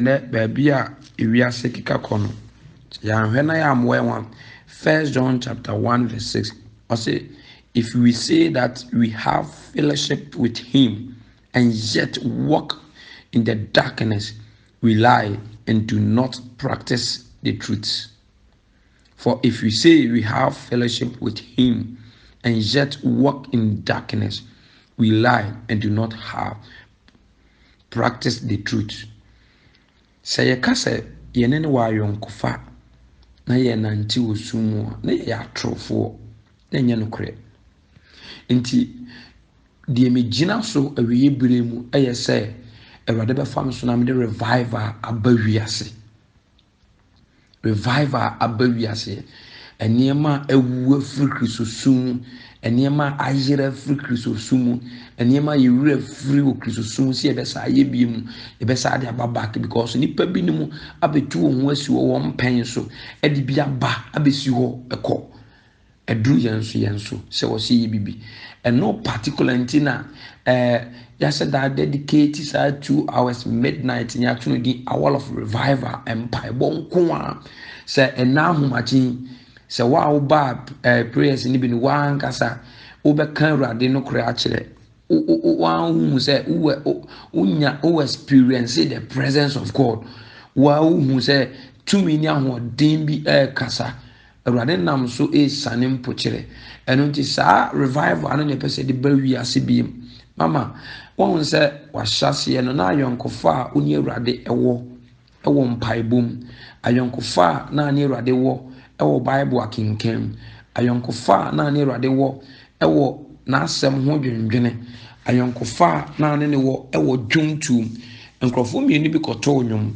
Ɛnnɛ, baabi a ewiase keka kɔ no, sɛ yɛanhwɛ na yɛammoa yɛn ho a, First John chapter 1 verse 6, ɔse, if we say that we have fellowship with him and yet walk in the darkness, we lie and do not practice the truth. For if we say we have fellowship with him and yet walk in darkness, we lie and do not have practice the truth. Sɛ yɛka sɛ yɛne no wɔ ayɔnkofa na yɛnante wɔ sum mu a, na yɛyɛ atorofoɔ, na ɛnyɛ nokorɛ. Nti, deɛ megyina so awieeɛ berɛ mu yɛ sɛ Awurade bɛfa me so na mede revival aba wiase. Revival aba wiase. Nneɛma a awu afiri Kristosom mu, nneɛma a ayera afiri Kristosom mu, nneɛma a yɛn werɛ afiri wɔ Kristosom mu sɛ yɛbɛsan ayɛ bio mu, yɛbɛsan de aba back because nnipa binom abɛtu wɔn ho asi hɔ wɔn pɛn so de bi aba abɛsi hɔ kɔ. Ɛduru yɛn so yɛn so sɛ wɔsɛ yɛ bibi. Ɛno particular nti na ɛɛ yɛasɛ daa dedicate saa 2 hours midnight ne ato no din hour of revival, mpaebɔ nko a sɛ ɛna ahomakye sɛ wo a wobaa prayers no bi no, woankasa wobɛka Awurade no korɛ akyerɛ woahu sɛ wowɔ wonya wo experience the presence of God. Woahu sɛ tumi ne ahoɔden bi ɛrekasa, Awurade nam so resiane mpokyerɛ. Ɛno nti saa revival no na ɛpɛ sɛ de ba wiase bi mu. Mama, wɔn sɛ wahyɛ aseɛ no na ayɔnkofa a wo ne Awurade ɛwɔ ɛwɔ mpaebɔ mu, ayɔnkofa a na ne Awurade wɔ ɛwɔ Bible akenkan mu, ayɔnkofa a na ne Awurade wɔ ɛwɔ n'asɛm ho dwendwene, ayɔnkofa a na ne ne wɔ ɛwɔ dwontoɔ mu. Nkurɔfoɔ mmienu bi kɔtoo nnwom.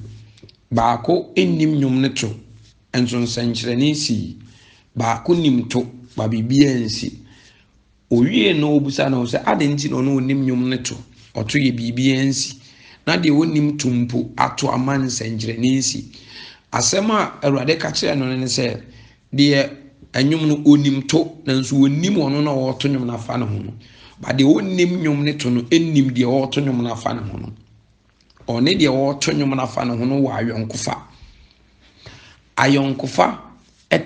Baako nnim nnwom no to, nso nsɛnkyerɛnne sii. Baako nim to, ba biribiara nsi. Owie no, obisa ne ho sɛ adɛn nti na ɔno onim nnwom no to, ɔto yɛ biribiara nsi, na deɛ ɔnim to mpo ato ama nsɛnkyerɛnne nsi. Asɛm a Awurade ka kyerɛ no ne sɛ, deɛ nnwom no onim to nanso onim ɔno na ɔreto nnwom no afa ne ho no, ba deɛ ɔnim nnwom no to no nnim deɛ ɔreto nnwom no afa ne ho no. Ɔne deɛ ɔreto nnwom no afa ne ho no wɔ ayɔnkofa. Ayɔnkofa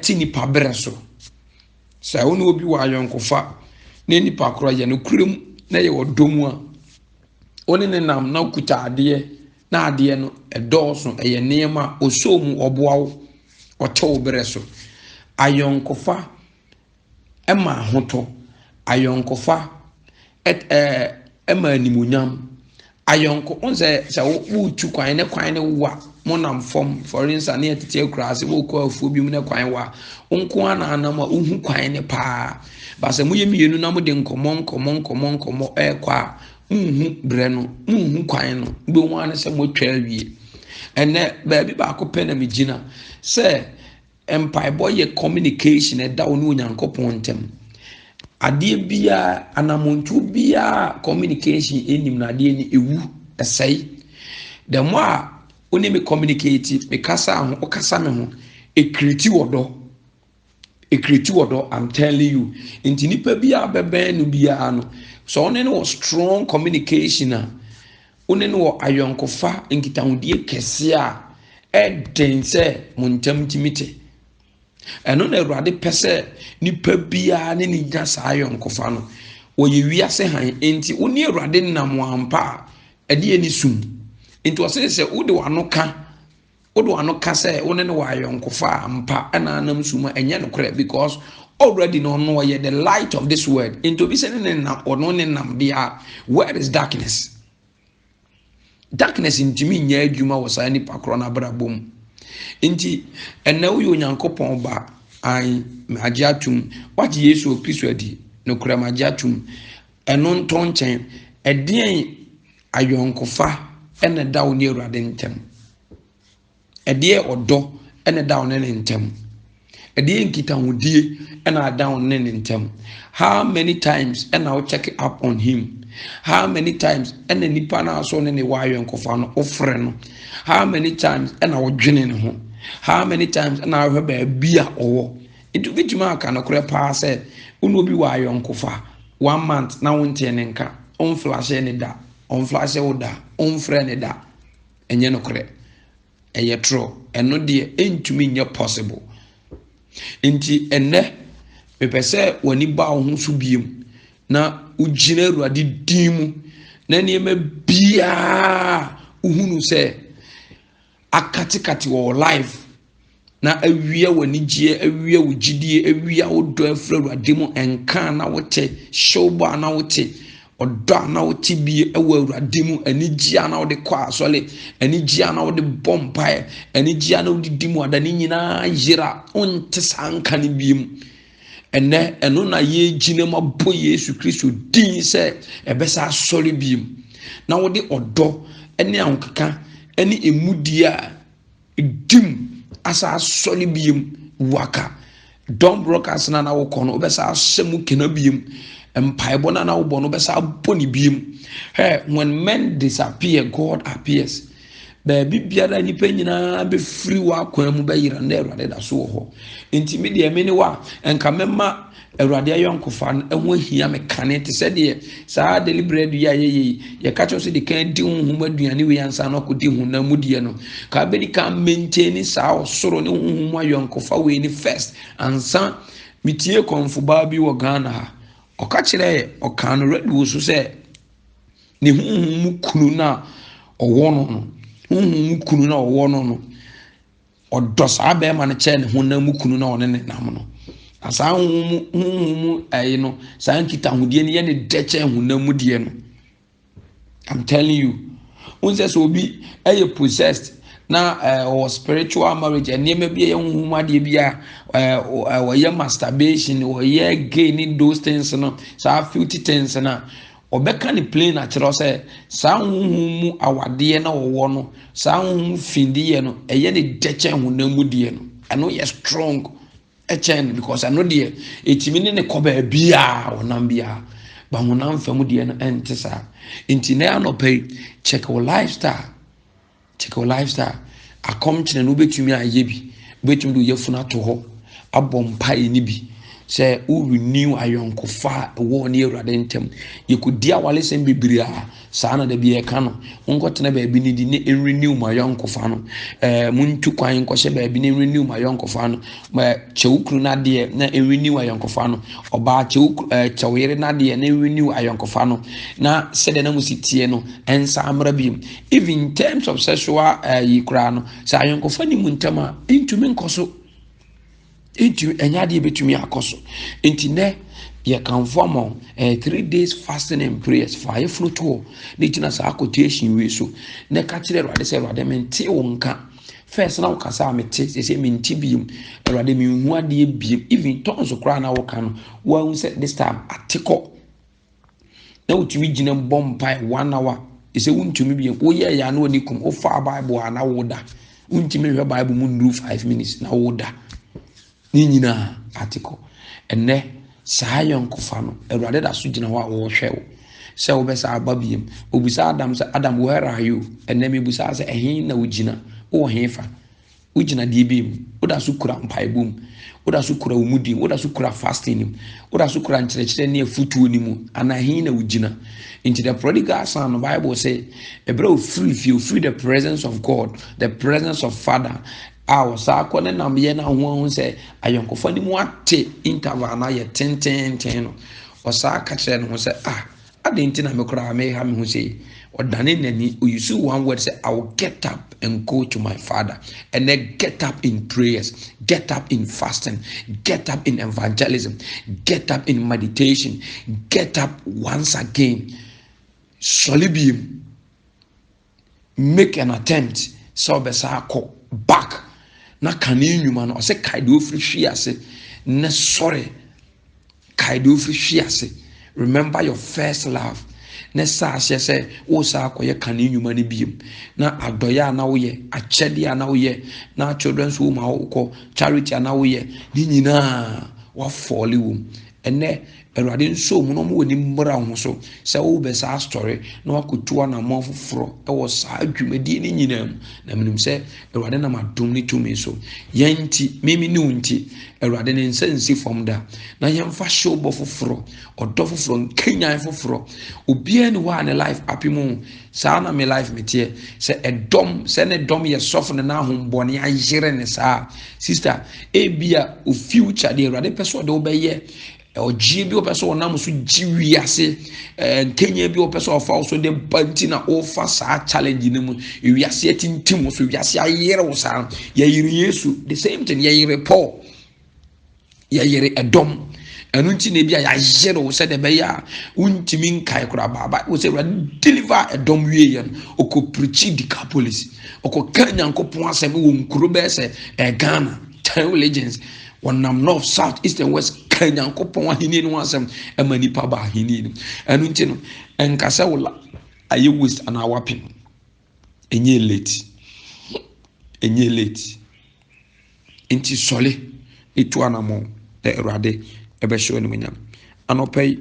te nipa berɛ so. Sɛ wo ne obi wɔ ayɔnkofa na nipa korɔ yɛ nokorɛ mu na yɛ ɔdɔ mu a, wo ne ne nam na wokuta adeɛ na adeɛ no ɛdɔɔso, ɛyɛ nneɛma a ɔsɔ mu, ɔboa wo, ɔte wo berɛ so. Ayɔnkofa ma ahotɔ, ayɔnkofa ma animuonyam. Ayɔnko n sɛ sɛ woretu kwan ne kwan no wa, monam fam, for instance, ne yɛtete akuraase, worekɔ afuo bi mu ne kwan wa, wo nko ara na anam a wohu kwan no paa. Ba sɛ moyɛ mmienu na mode nkɔmmɔ nkɔmmɔ nkɔmmɔ nkɔmmɔ ɛrekɔ a, monhu berɛ no, monhu kwan no, wobɛhu ara ne sɛ moatwa awie. Ɛnnɛ, baabi baako pɛ na megyina sɛ mpaebɔ yɛ communication ɛda wo ne Onyankopɔn ntam. Adeɛ biara, anammɔntuo biara communication ɛnim no, adeɛ no ɛwu, ɛsɛe. The more a wo ne me communicate, me kasa ho, wokasa me ho, ɛcreate ɔdɔ. Ɛcreate ɔdɔ, I'm telling you. Nti nipa biara bɛbɛn no biara no, sɛ wo ne no wɔ strong communication a, wo ne no wɔ ayɔnkofa nkitahodie kɛseɛ a, ɛden sɛ mo ntam tumi te. Ɛno na Awurade pɛ sɛ nipa biara ne ne nya saa ayɔnkofa no. Wɔyɛ wiase han, nti wo ne Awurade nam ampa a, ɛdeɛ ne sum. Nti ɔse sɛ wode w'ano ka, wode w'ano ka sɛ wo ne no wɔ ayɔnkofa ampa ɛna anam sum a, ɛnyɛ nokorɛ because already no ɔno ɔyɛ the light of this world. Nti obi sɛ ne ne nam, ɔno ne nam deɛ a, where is darkness? Darkness ntumi nyɛ adwuma wɔ saa nipa korɔ no abrabɔ mu. Nti ɛnɛ woyɛ Onyankopɔn ba, an magye atum, wagye Yesu Kristo adi, nokorɛ magye atum. Ɛno ntɔ nkyɛn, ɛdeɛn ayɔnkofa ɛna ɛda wo ne Awurade ntam? Ɛdeɛ ɔdɔ ɛna ɛda wo ne ne ntam? Ɛdeɛ nkitahodie ɛna ɛda wo ne ne ntam? How many times ɛna wo check up on him? How many times ɛna nipa no aso ne ne wɔ ayɔnkofa no wofrɛ no? How many times ɛna wodwene ne ho? How many times ɛna ahwɛ baabi a ɔwɔ? Nti wobɛtumi aka nokorɛ paa sɛ wo ne obi wɔ ayɔnkofa one month na wonteɛ ne nka, ɔmflahyɛ ne da, ɔmflahyɛ wo da, ɔmfrɛ ne da. Ɛnyɛ nokorɛ. Ɛyɛ torɔ. Ɛno deɛ ɛntumi nyɛ possible. Nti ɛnnɛ, mepɛ sɛ w'ani ba wo ho so biem na wogyina Awurade din mu na nneɛma biara wohunu sɛ akatekate wɔ wo life na awia w'anigyeɛ, awia wo gyidie, awia wo dɔ afiri Awurade mu, nka a na wote, hyewbɔ a na wote, ɔdɔ a na wote bie wɔ Awurade mu, anigyeɛ a na wode kɔ asɔre, anigyeɛ a na wode bɔ mpaeɛ, anigyeɛ a na wode di mu ada ne nyinaa yera, wonte saa nka no bie mu. Ɛnɛ ɛno na yɛgyina mu abɔ Yesu Kristo din sɛ ɛbɛsa asɔre bie mu, na wode ɔdɔ ne ahokeka ne emudie a dim asa asɔre biem waka dɔm broadcast na na wokɔ no wobɛsa ahyɛ mu kena biem mpaebɔ na na wobɔ no wobɛsa abɔ ne biem. Hey, when men disappear, God appears. Baabi biara nipa nyinaa bɛfiri w'akwan mu bɛyera na Awurade da so wɔ hɔ. Nti me deɛ me ne wa nka mɛma Awurade ayɔnkofa no ɛho ahia me kane te sɛ deɛ saa daily bread yi a yɛyɛ yi, yɛka kyerɛ sɛ de kan di honhom aduane wei ansa na ɔkɔdi honam mu deɛ no. Ka bɛdi kan maintain saa ɔsoro ne honhom ayɔnkofa wei ne first ansa. Metie kɔnfobaa bi wɔ Ghana ha, ɔka kyerɛ ɔka no radio so sɛ ne honhom mu kunu no a ɔwɔ no, honhom mu kunu no a ɔwɔ no, ɔdɔ saa bɛrima no kyɛn ne honam mu kunu na ɔne ne nam no. Na saa honhom mu ɛyi no, saa nkitahodie no yɛ ne dɛ kyɛn honam mu deɛ no. I'm telling you, n sɛ obi ɛyɛ possessed na ɔwɔ spiritual marriage, nneɛma bi a ɛyɛ honhom adeɛ bi a wɔyɛ masturbation, wɔyɛ gay ne those things no, saa filthy things na ɔbɛka ne plain akyerɛ sɛ saa honhom mu awadeɛ na ɔwɔ no, saa honhom findeɛ no ɛyɛ ne dɛ kyɛn honam mu deɛ no. Ɛno yɛ strong ɛkyɛn no because ɛno deɛ ɛtumi ne ne kɔ baabi a ɔnam biara ba honam fam deɛ no ɛnte saa. Nti na anɔpa yi, check your lifestyle, check your lifestyle. Akɔmkyerɛ no wobɛtumi ayɛ bi, wobɛtumi de wo ato hɔ abɔ mpaeɛ no bi sɛ wo renew ayɔnkofa a ɛwɔ ne Awurade ntam. Yɛkɔdi awalesɛm bebree a saa na da bi yɛka no, monkɔtena baabi no di ne ɛnrenew mo ayɔnkofa no, montu kwan nkɔhyɛ baabi ne ɛnrenew mo ayɔnkofa no, kyɛ wo kunu n'adeɛ na ɛnrenew ayɔnkofa no, ɔbaa kyɛ wo yere n'adeɛ na ɛnrenew ayɔnkofa no, na sɛdeɛ na mo si tie no ɛnsa mmra bi. Even in terms of sexual yi koraa no, sɛ ayɔnkofa ni mu ntam a, ntumi nkɔ so, ntumi ɛnyɛ adeɛ bɛtumi akɔ so. Nti nɛ yɛkamfo ama wo 3 days fasting and prayers. Fa ayɛfunu to hɔ na gyina saa quotation wei so na ka kyerɛ Awurade sɛ, Awurade, mente wo nka. First na wokasa a mete, sɛ mente biem. Awurade, menhu adeɛ biem. Even tongues koraa na woka no, woahu sɛ this time ate kɔ na wotumi gyina bɔ mpae one hour, ɛsɛ wontumi biem. Woyɛ yɛ a na w'ani kum. Wofaa Bible a na woda, wontumi hwɛ Bible mu nnuru 5 minutes na woda. Ne nyinaa ate kɔ. Ɛnɛ saa yɔnkofa no, Awurade da so gyina hɔ a wɔrehwɛ wo sɛ wobɛsa aba biem. Obisa Adam sɛ, "Adam, where are you?" Ɛnɛ mebusa sɛ, ɛhe na wogyina? Wowɔ he fa? Wogyina deɛ bi mu? Woda so kura mpaebɔ mu? Woda so kura wo mudi? Woda so kura fasting mu? Woda so kura nkyerɛkyerɛ ne afutuo no mu anaa he na wogyina? Nti the prodigal son no, Bible sɛ ɛberɛ a ofiri fie, ofiri the presence of God, the presence of Father, a ɔsaa kɔ ne nam yɛ no aho sɛ ayɔnkofa no mu ate, interval no ayɛ tententen no, ɔsaa ka kyerɛ ne ho sɛ, "Ah, adɛn nti na me koraa meha me ho sei?" Ɔdane n'ani, ɔuse one word sɛ, "I will get up and go to my father." And then get up in prayers, get up in fasting, get up in evangelism, get up in meditation, get up once again. Sɔle biem, make an attempt sɛ ɔbɛsa akɔ back na kane nnwuma no. Ɔsɛ kae deɛ ofiri hwi ase ne sɔre, kae deɛ ofiri hwi ase. Remember your first love ne saa ahyɛ sɛ wosa akɔyɛ kane nnwuma no biem na adɔyɛ a na woyɛ, akyɛdeɛ a na woyɛ, na children's home a wokɔ, charity a na woyɛ ne nyinaa wafɔɔle wɔ mu. Ɛnɛ Awurade nsɔ mu na ɔmo w'ani mmra wo ho so sɛ wobɛ saa asɔre na wakɔtu anammɔn foforɔ wɔ saa dwumadie no nyinaa mu. Na menim sɛ Awurade nam adom ne tumi so yɛn nti, mimi ne wo nti, Awurade ne nsa nsi fam da. Na yɛmfa hyewbɔ foforɔ, ɔdɔ foforɔ, nkanyan foforɔ. Obiara ni hɔ a ne life apem o. Saa na me life meteɛ. Sɛ ɛdɔm, sɛ ne dɔm yɛ sɔfo ne n'ahombɔne ayere ne saa. Sister, ebia o future deɛ Awurade pɛ sɛ ɔde wobɛyɛ ɔgyeɛ bi ɔpɛ sɛ ɔnam so gye wiase ɛɛ nkenya bi ɔpɛ sɛ ɔfa wo so de ba nti na ɔfa saa challenge no mu. Wiase atintim wo so, wiase ayere wo saa. Yɛyere Yesu, the same thing, yɛyere Paul, yɛyere ɛdɔm. Ɛno nti na ebi a yɛayere wo sɛdeɛ ɛbɛyɛ a wontumi nkae koraa. Baaba wo sɛ Awurade deliver ɛdɔm wie yɛ no, ɔkɔ preachi Decapolis, ɔkɔka Nyankopɔn asɛm wɔ nkuro bɛyɛ sɛ Ghana 10 religions. Wɔnam north, south, east and west ka Nyankopɔn ahenni no ho asɛm ɛma nipa ba ahenni no. Ɛno nti no, ɛnka sɛ wo ayɛ waste anaa wapem. Ɛnyɛ late, ɛnyɛ late. Nti sɔle etu anamɔ na Awurade ɛbɛhyɛ animuonyam. Anɔpa yi.